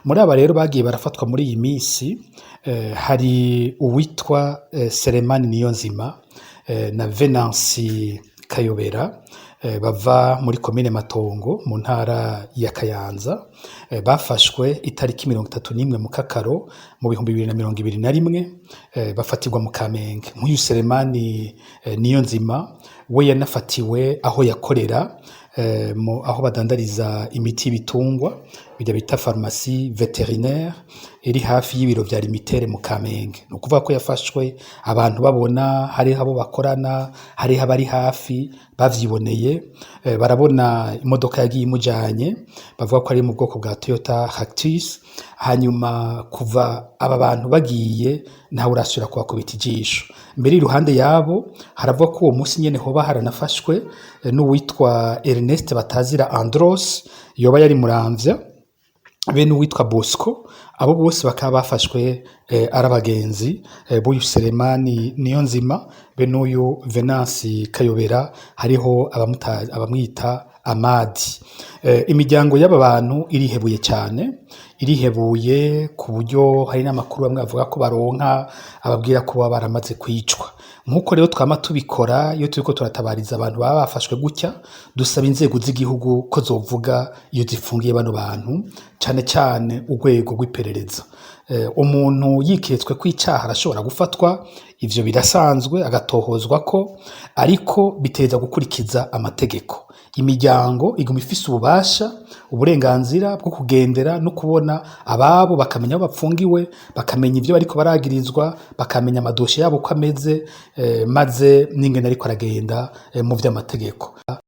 Muri aba rero bagiye barafatwa muri iyi minsi, hari uwitwa Selemani Niyonzima na Venansi Kayobera, bava muri komine Matongo mu ntara ya Kayanza. Bafashwe itariki 31 Mukakaro mu 2021, bafatirwa mu Kamenge. Nk'uyu Selemani Niyonzima we yanafatiwe aho yakorera, aho badandariza imiti y'ibitungwa, bijya bita pharmacie vétérinaire, iri hafi y'ibiro vya Limitere mu Kamenge. Ni ukuvuga ko yafashwe abantu babona, hariho abo bakorana, hariho abari hafi bavyiboneye, barabona imodoka yagiye imujanye, bavuga ko ari mu bwoko bwa Toyota Ractis. Hanyuma kuva aba bantu bagiye, ntawe urasubira kubakubita ijisho. Mbere iruhande yabo haravuga ko uwo munsi nyene hoba haranafashwe n'uwitwa Ernest Batazira Andros, yoba yari Muramvya, be n'uwitwa Bosco. Abo bose bakaba bafashwe ari abagenzi b'uyu Selemani Niyonzima be n'uyu Venansi Kayobera, hariho abamwita Amadi. Imiryango y'aba bantu irihebuye cyane, irihebuye ku buryo hari n'amakuru bamwe bavuga ko baronka ababwira ko baba baramaze kwicwa. Nk'uko rero twama tubikora iyo turiko turatabariza abantu baba bafashwe gutya, dusaba inzego z'igihugu ko zovuga iyo zifungiye bano bantu, cane cane urwego rw'iperereza. Umuntu yiketswe ko icaha arashobora gufatwa, ivyo birasanzwe, agatohozwa ko, ariko biteza gukurikiza amategeko. Imiryango iguma ifise ububasha, uburenganzira bwo kugendera no kubona ababo, bakamenya aho bapfungiwe, bakamenya ivyo bariko baragirizwa, bakamenya amadoshe yabo uko ameze, maze n'ingene ariko aragenda mu vy'amategeko.